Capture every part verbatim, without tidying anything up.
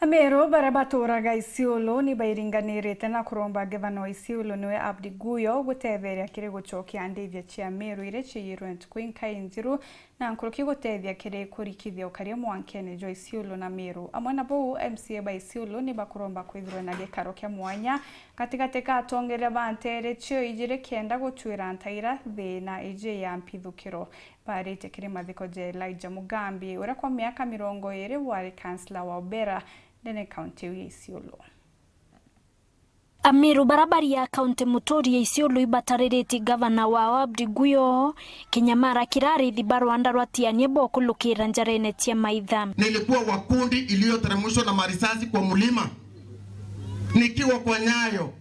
Ameru baria baturaga Isiolo ni bairinganirite na kuromba ngavana wa Isiolo niwe Abdi Guyo gutetheria kiri gucokia ndithia cia Meru iria ciiyirwe ntuku inkai nthiru, na nkuruki gutethia kiri kurikithia ukaria mwankene jwa Isiolo na Meru. Amwe na buu, M C A ba Isiolo ni bakuromba kwithirwa na gikaro kia mwanya gatigati ka atongeria ba nteere cio ijiri kenda gucwira ntaira thiina iji ya mpithukiro. Baarite kiri mathiko ja Elijah Mugambi, uria kwa miaka mirongo iiri wari kansila wa Ubera ndene kaunti iu ya Isiolo. Ameru bara bari a kaunti muturi ya Isiolo ibatariritie gavana wao Abdi Guyo kinyamara kira arithi ba rwanda rwa tiania bokulukira njarene cia maitha. Nilikuwa wa kundi iliyoteremshwa na marisasi kwa mlima nikiwa kwa Nyayo.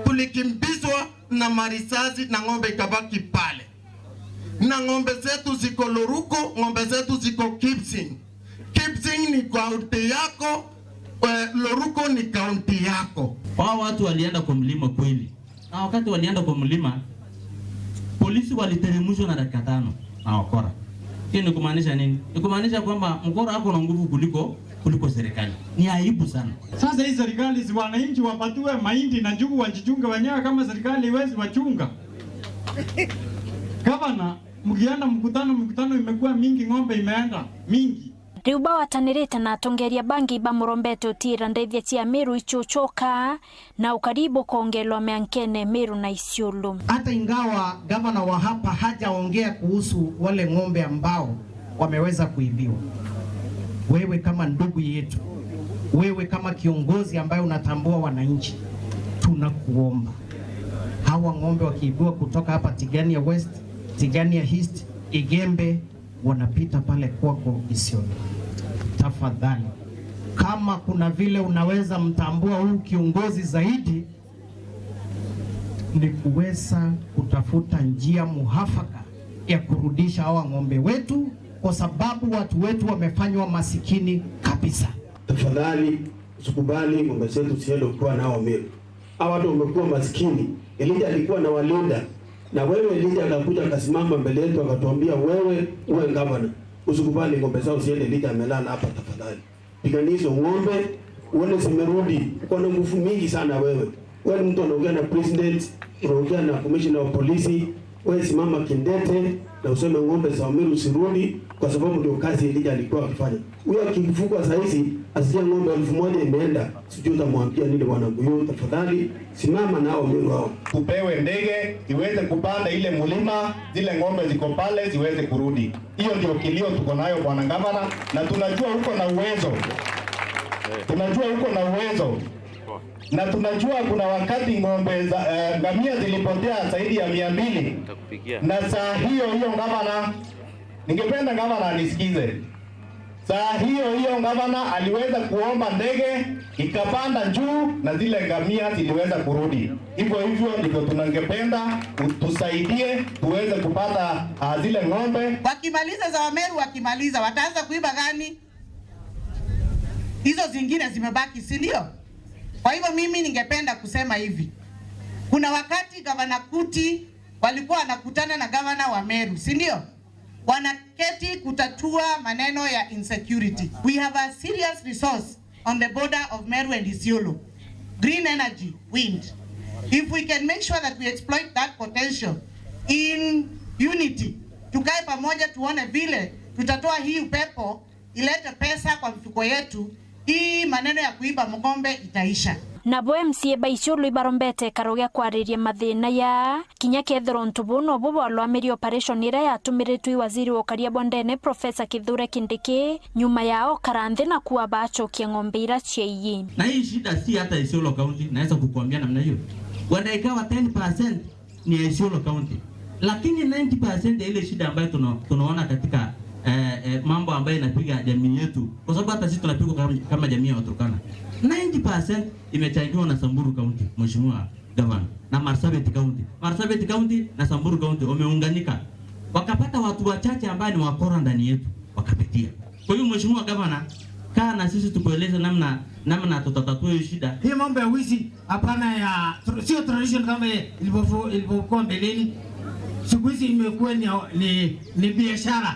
Tulikimbizwa na marisasi na ng'ombe ikabaki pale. Na ng'ombe zetu ziko Loruko, ng'ombe zetu ziko Kipsing. Kipsing ni kaunti yako, eh, Loruko ni kaunti yako. Hao watu walienda kwa mlima kweli. Na wakati walienda kwa mlima, polisi waliteremshwa na dakika tano na wakora. Hiyo ni kumaanisha nini? Ni kumaanisha kwamba mkora ako na nguvu kuliko, kuliko serikali. Ni aibu sana. Sasa hii serikali, si wananchi wapatiwe mahindi na njugu, wajichunge wenyewe kama serikali iwezi wachunga. Gavana, mkienda mkutano, mkutano imekuwa mingi, ng'ombe imeenda mingi. Riu bawatanirite na atongeria bangi bamurombete utiira ndithia cia Meru icucoka na ukari bukongelwa miankene Meru na Isiolo. Hata ingawa gavana wa hapa hajaongea kuhusu wale ng'ombe ambao wameweza kuibiwa, wewe kama ndugu yetu, wewe kama kiongozi ambaye unatambua wananchi, tunakuomba hawa ng'ombe wakiibiwa kutoka hapa Tigania West, Tigania East, Igembe, wanapita pale kwako Isiolo, tafadhali, kama kuna vile unaweza mtambua huu kiongozi zaidi, ni kuweza kutafuta njia muafaka ya kurudisha hawa ng'ombe wetu, kwa sababu watu wetu wamefanywa masikini kabisa. Tafadhali, usikubali ng'ombe zetu ziende ukiwa nao Meru. Hawa watu wamekuwa masikini. Elijah alikuwa anawalinda. Na wewe, Elijah akakuja akasimama mbele yetu akatuambia, "Wewe uwe gavana. Usikubali ng'ombe zao ziende." Elijah amelala hapa, tafadhali. Pigania hizo ng'ombe, uone zimerudi. Uko na nguvu mingi sana wewe. Wewe ni mtu anaongea na president, unaongea na commissioner wa polisi. Wewe simama kindete na useme ng'ombe za Meru zirudi, kwa sababu ndio kazi Elijah alikuwa akifanya. Huyo akifungwa saa hizi, asikia ng'ombe elfu moja imeenda, sijui utamwambia nini bwana Guyo. Tafadhali, simama nao Meru hao. Tupewe ndege iweze kupanda ile mlima, zile ng'ombe ziko pale ziweze kurudi. Hiyo ndio kilio tuko nayo, bwana gavana, na tunajua uko na uwezo. Tunajua uko na uwezo. Na tunajua kuna wakati ng'ombe za, eh, ngamia zilipotea zaidi ya mia mbili. Na saa hiyo hiyo, gavana, ningependa gavana anisikize. Saa hiyo hiyo gavana aliweza kuomba ndege, ikapanda juu na zile ngamia ziliweza kurudi. Hivyo hivyo ndivyo tunangependa utusaidie tuweze kupata, ah, zile ng'ombe. Wakimaliza za Wameru, wakimaliza, wataanza kuiba gani? Hizo zingine zimebaki, si ndio? Kwa hivyo mimi ningependa kusema hivi. Kuna wakati gavana Kuti walikuwa wanakutana na gavana wa Meru, si ndio? Wanaketi kutatua maneno ya insecurity. We have a serious resource on the border of Meru and Isiolo. Green energy, wind. If we can make sure that we exploit that potential in unity, tukae pamoja tuone vile tutatoa hii upepo ilete pesa kwa mifuko yetu, hii maneno ya kuiba mgombe itaisha. Nabo M C A ba Isiolo ibarombete ikaro gia kwariria mathina ya kinya kethirwa untu buu nobu bwalwamirie operation iria yatumiritwe i waziri wa ukaria bwa ndene, Professor Kithure Kindiki, nyuma yao kara nthi na kuwa bacokia ng'ombe iria ciaiyi. Na hii shida si hata Isiolo County, naweza kukuambia namna hiyo. Wenda ikawa ten percent ni ya Isiolo County. Lakini ninety percent ya ile shida ambayo tuna-, tunaona katika, eh, eh, mambo ambayo inapiga jamii yetu, kwa sababu hata sisi tunapigwa kama, kama jamii ya Waturkana. Ninety percent imechangiwa na Samburu County, Mheshimiwa Gavana, na Marsabit County. Marsabit County na Samburu County wameunganika. Wakapata watu wachache ambao ni wakora ndani yetu, wakapitia. Kwa hiyo, Mheshimiwa Gavana, kaa na sisi tukueleze namna, namna tutatatua hiyo shida. Hii mambo ya wizi, hapana, ya tr-, sio tradition kama ilivyofu-, ilivyokuwa mbeleni. Siku hizi imekuwa ni, ni, ni biashara.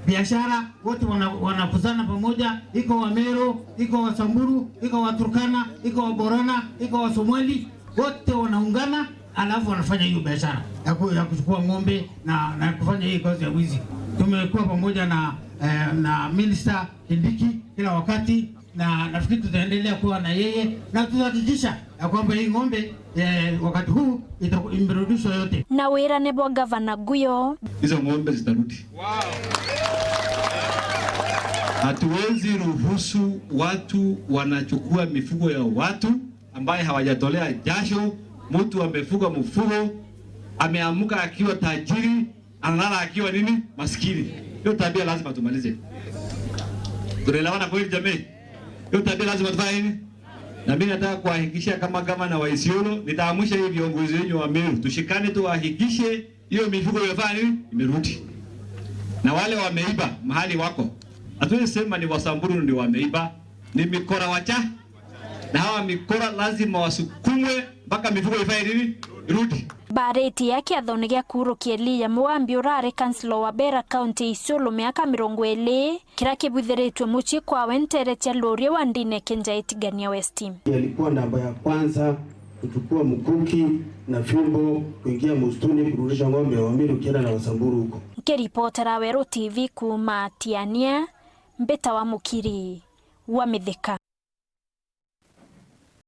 Biashara wote wana-, wanakuzana pamoja, iko wa Meru, iko wa Samburu, iko wa Turkana, iko wa Borana, iko wa Somali, wote wanaungana, alafu wanafanya hiyo biashara ya ku-, ya kuchukua ng'ombe na, na kufanya hii kazi ya wizi. Tumekuwa pamoja na, eh, na Minister Kindiki kila wakati, na nafikiri tutaendelea kuwa na yeye, na tutahakikisha ya kwamba hii ng'ombe, eh, wakati huu itaku-, imerudishwa yote. Na wirane bwa Gavana Guyo. Hizo ng'ombe zitarudi. Hatuwezi ruhusu watu wanachukua mifugo ya watu ambaye hawajatolea jasho. Mtu amefuga mfugo, ameamka akiwa tajiri, analala akiwa nini? Maskini. Hiyo tabia lazima tumalize. Tunaelewana kweli jamii? Hiyo tabia lazima tufanye nini? Na mimi nataka kuhakikishia kama gavana wa Isiolo, nitaamsha hii viongozi wenyu wa Meru, tushikane tuhakikishe hiyo mifugo imefanya nini? Imerudi. Na wale wameiba mahali wako, hatuwezi sema ni Wasamburu ndio wameiba, ni mikora wacha, na hawa mikora lazima wasukumwe mpaka mifugo ifanye nini? Irudi. Barĩtie ya kĩatho nĩ gĩa kuurũkia Elijah Mugambi ũrarĩ kansila wa Bera County Isiolo mĩaka mĩrongo ĩrĩ, kĩrĩa kĩbwithiritue mũciĩ kwawe nteere cia Looria wa ndine Kenjae Tigania West. Alikuwa namba ya kwanza kuchukua mkuki na fimbo kuingia msituni kurudisha ng'ombe ya Wamiru ukienda na Wasamburu huko. Nkiripotera Weru T V kuuma Tiania, mbita wa Mukiri wa Mithika.